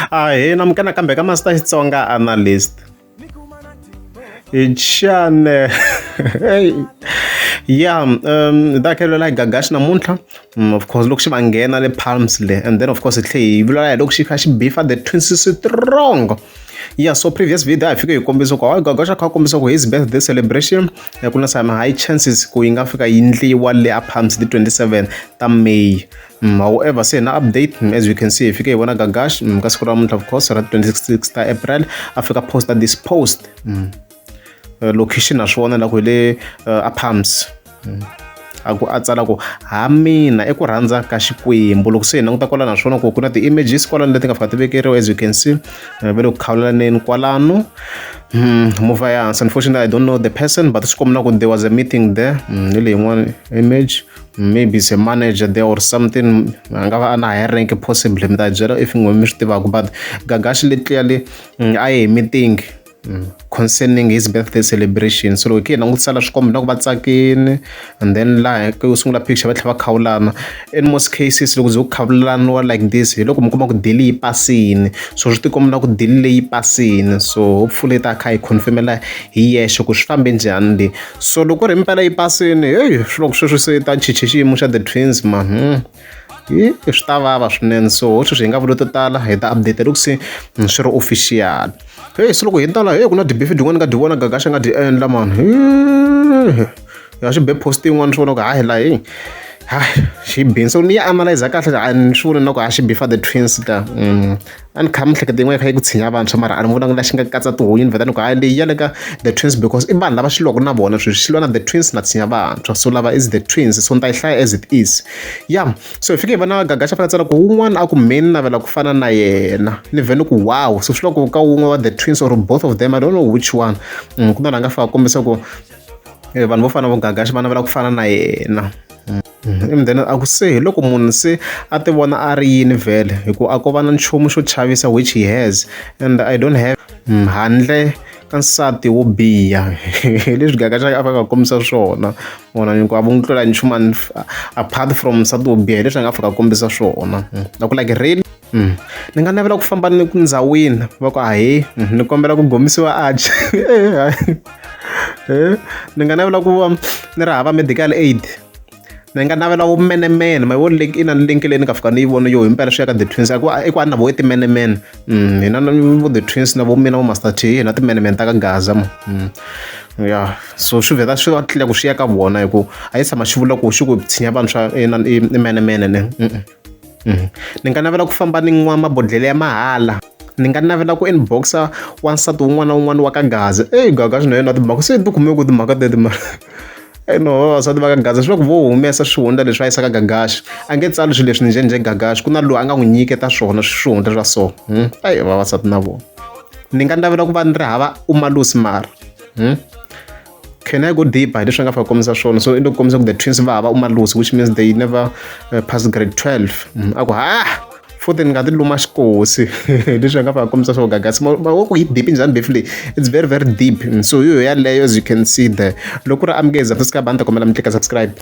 Ahee namukela nakambe ka Master Xitsonga Analyst. Hi channel ya hi ta khelela hi Gagash namuntlha of course loko xi va nghena le Palms le and then of course hi tlhe hi vulavula hi loko xi kha xi beef-a the twins strong. Yeah, so previous video a hi fike hi kombisa ku hayi Gagash a kha a kombisa ku his birthday celebration ku na some high chances ku yi nga fika yi ndliwa le a Palms ti 27 ta May. However se hi na update as you can see hi fike hi vona Gagash ka siku ra namuntlha of course ra 26 ta April a fika posta this post location na swi vona la ku hi le a Palms a ku a tsala ku ha mina i ku rhandza ka Xikwembu loko se hi languta kwala naswona ku ku na ti-images kwalano leti nga fika ti vekeriwa as you can see va le ku khawulaneni kwalano movha ya hansi unfortunately I don't know the person but swi komba na ku there was a meeting there hi leyi yin'wana image maybe it's a manager there or something a nga va a na high rank possibly mi ta byela if n'we mi swi tivaka but Gagash le clearly a ye hi meeting concerning his birthday celebration so loko hi khe hi langutisa la swi komba na ku va tsakini and then laha ku sungula picture va tlhela va khawulana in most cases loko ze ku khawulaniwa like this hi loko mi kuma ku deal yi pasini so swi tikomba na ku deal leyi pasini so hopefully ta kha hi confirmela hi yexe ku swi fambe njhani le so loko ku ri himpela yi pasini heyi swi loko sweswi se ta chiche xiyimo xa the twins man hi swi ta vava swinene so ho sweswi hi nga vuli to tala hi ta update loko se swi ri official heyi se loko hi tala heyi ku na ti-beef byin'wana nga dyi vona Gagash a nga dyi endla mani ya xi be post yin'wana swi vona ku hayi la heyi hayi xi bini so ni yi analyze kahle a ni swi voni na ku a xi beef-a the twins ta a ni kha miehleketo yin'wana yi kha yi ku tshinya vantshwa mara a ni vonanga la xi nga katsa tihunyi ni vheta ni ku hayi leyi ya le ka the twins because i vanhu lava xi lwaka na vona sweswi xi lwa na the twins na tshinya vantshwa so lava is the twins so ni ta yi hlaya as it is ya so hi fike hi vona Gagash a fika tsala ku wun'wana a ku me ni navela ku fana na yena ni vhe ni ku wow so swi loko ka wun'we wa the twins or both of them I don't know which one ku na la nga fika kombisa ku vanhu vo fana vo Gagash va navela ku fana na yena and then a ku se hi loko munhu se a ti vona a ri yini vhele hi ku a ko va na nchumu xo chavisa which he has and I don't have handle ka nsati wo biha hi leswi Gagash a fika a kombisa swona vona ni ku a vo n'wi tlula nchumu apart from nsati wo biha hi leswi a nga fika a kombisa swona na ku like really ni nga navela ku famba ni ku ndzhawini va ku ahee ni kombela ku gomisiwa atchar ni nga navela ku va ni ri hava medical aid ni nga navela vumenemene ma yi vona link ina link leyi ni nga fika ni yi vona yo himpela swi ya ka the twins i ku a na vo timenemene hina vo the twins na vo mina vo Master T hina timenemene ta ka Gaza mo ya so swi vheta swi va clear ku swi ya ka vona hi ku a yi tshama xi vula ku xi ku tshinya vantshwa i menemene ne ni nga navela ku famba ni nwa mabodhlele ya mahala ni nga navela ku inbox-a wansati wun'wana na wun'wana wa ka Gaza eyi Gagash na yena timhaka se ti kume ku timhaka teti mara no vavasati va ka Gaza swi va ku vo humesa swihundla leswi va yisa ka Gagash a nge tsali swilo leswi njhenjhe Gagash ku na loyi a nga n'wi nyiketa swona swihundla swa so eyi vavasati na vona ni nga navela ku va ni ri hava umalusi mara can I go deeper hi leswi a nga fika kombisa swona so i lo kombisa ku the twins va hava umalusi which means they never passed grade 12 a ku ha futhi ni nga ti luma xikosi leswi a nga fika kombisa swona Gagash ma ku yi deep njhani beef leyi it's very very deep so yo yaleyo as you can see there loko ku ri amukeza subscribe a ni ta kombela mi tlika subscribe.